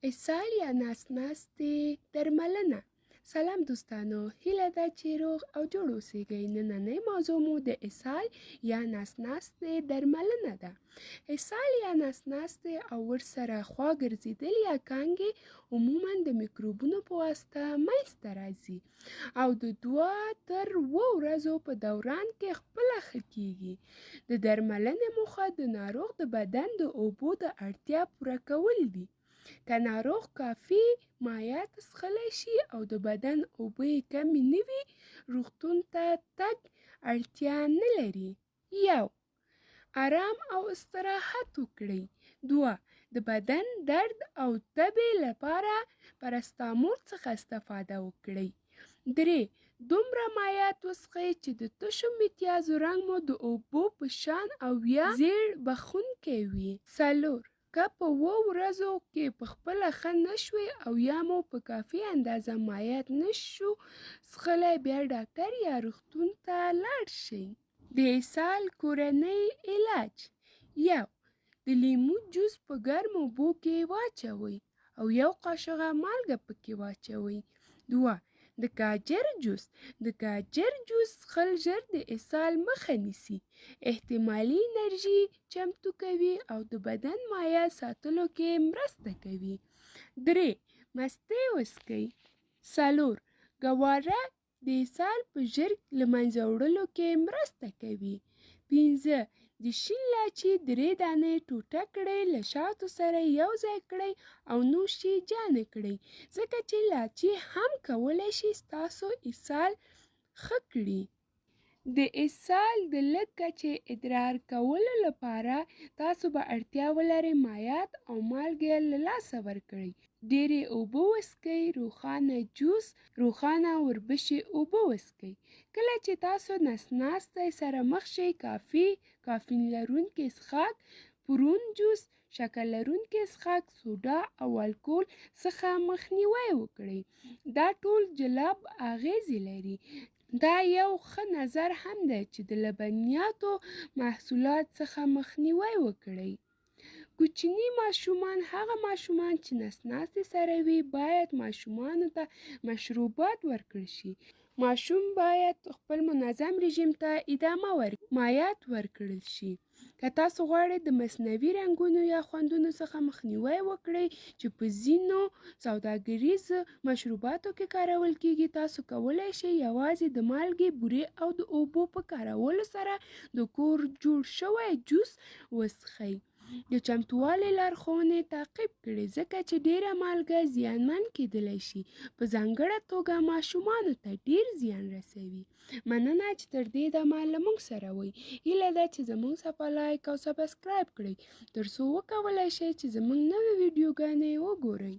اسهال یا نس ناستې درملنه. سلام دوستانو، هیله ده چې روغ او جوړ اوسیږئ. نننۍ موضوع مو د اسهال یا نس ناستې درملنه ده. اسهال یا نس ناستې او ورسره خوا ګرځېدل یا کانګې عموما د میکروبونو په واسطه منځته راځي او د 2 تر 7 ورځو په دوران کې خپله ښه کیږي. د درملنې موخه د ناروغ د بدن د اوبو د اړتیا پوره کول دي. که ناروغ کافي مایعات څښلی شي او د بدن اوبه یې کمې نه وي، روغتون ته تګ اړتیا نه لري. 1، ارام او استراحت وکړئ. 2، د بدن درد او تبې لپاره پاراستامول څخه استفاده وکړئ. 3، دومره مایعات وڅښئ چې د تشو متیازو رنګ مو د اوبو په شان او یا زیړ بخونکی وي. 4، که په 7 ورځو کې په خپله ښه نه شوئ او یا مو په کافي اندازه مایعات نه شو څښلی، بیا ډاکټر یا روغتون ته لاړ شئ. د اسهال کورنۍ علاج: 1، د لیمو جوس په ګرمو اوبو کې واچوئ او یو قاشقه مالګه پکې واچوئ. 2، د گاجر جوس. د گاجر جوس څښل ژر د اسهال مخه نیسي، احتمالي انرژي چمتو کوي او د بدن مایعات ساتلو کې مرسته کوي. 3، مستې وڅښئ. 4، ګواره د اسهال په ژر له منځه وړلو کې مرسته کوي. 5، د شین لاچي درې دانې ټوټه کړئ، له شاتو سره یو ځای کړئ او نوش یې جان کړئ، ځکه چې لاچي هم کولی شي ستاسو اسهال ښه کړي. د اسهال د لږ کچې ادرار کولو لپاره تاسو به اړتیا ولرئ مایعات او مالګه له لاسه ورکړئ. ډېرې اوبه وڅښئ، روښانه جوس، روښانه وربشې اوبه وڅښئ. کله چې تاسو نس ناستي سره مخ شئ، کافي، کافین لرونکي څښاک، پرون جوس، شکر لرونکي څښاک، سوډا او الکول څخه مخنیوی وکړئ. دا ټول جلب اغېزې لري. دا یو ښه نظر هم دی چې د لبنیاتو محصولات څخه مخنیوی وکړئ. کوچني ماشومان، هغه ماشومان چې نس ناستې سره وي، باید ماشومانو ته مشروبات ورکړل شي. ماشوم باید خپل منظم رژیم ته ادامه ورکړي، مایعات ورکړل شي. که تاسو غواړئ د مصنوعي رنګونو یا خوندونو څخه مخنیوی وکړئ چې په ځینو سوداګریزو مشروباتو کې کارول کیږي، تاسو کولی شئ یوازې د مالګې، بورې او د اوبو په کارولو سره د کور جوړ شوی جوس وڅښئ. د چمتووالي لارښوونې تعقیب کړئ، ځکه چې ډیره مالګه زیانمن کیدلی شي، په ځانګړه توګه ماشومانو ته ډیر زیان رسوي. مننه چې تر دې دمه له موږ سره وئ. هیله ده چې زموږ صفحه لایک او سبسکرایب کړئ، تر څو وکولای شئ چې زموږ نوې ویډیوګانې وګورئ.